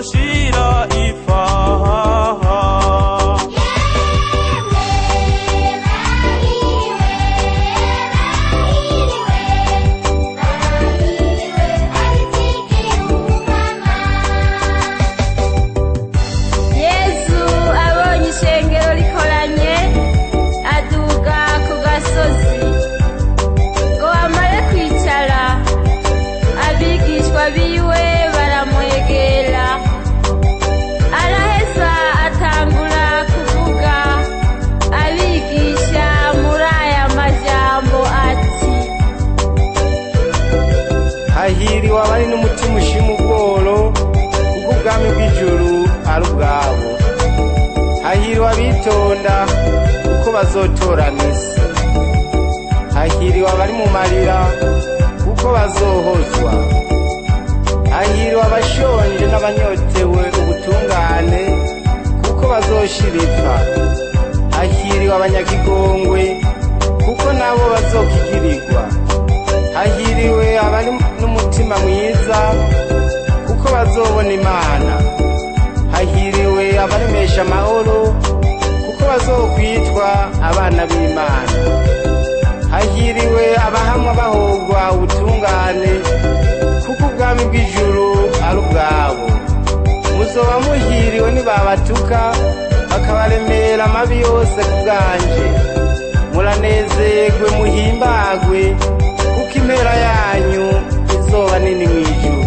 izoshira ipfa. Yezu abonye ishengero rikoranye, aduga ku gasozi ngo amare kwicara. Abigishwa biwe baramwegera, araheza atangura kuvuga abigisha muri aya majambo ati: Hahiriwe abari n'umutima ushima ubworo, kuko ubwami bw'ijuru ari ubwabo. Hahiriwe abitonda, kuko bazotorana isi. Hahiriwe abari mu marira, kuko bazohozwa. Hahiriwe abashonje n'abanyotewe ubutungane, kuko bazoshira ipfa. Hahiriwe abanyakigongwe, kuko nabo bazokigirirwa. Hahiriwe abari n'umutima mwiza, kuko bazobona Imana. Hahiriwe abaremesha amahoro, kuko bazokwitwa abana b'Imana. Hahiriwe abahamwa bahogwa ubutungane, kuko ubwami bw'ijuru ari ubwabo. Muzoba muhiriwe nibabatuka, bakabaremera amabi yose ku bwanje. Muranezerwe muhimbagwe, kuko impera yanyu izoba nini mw'ijuru.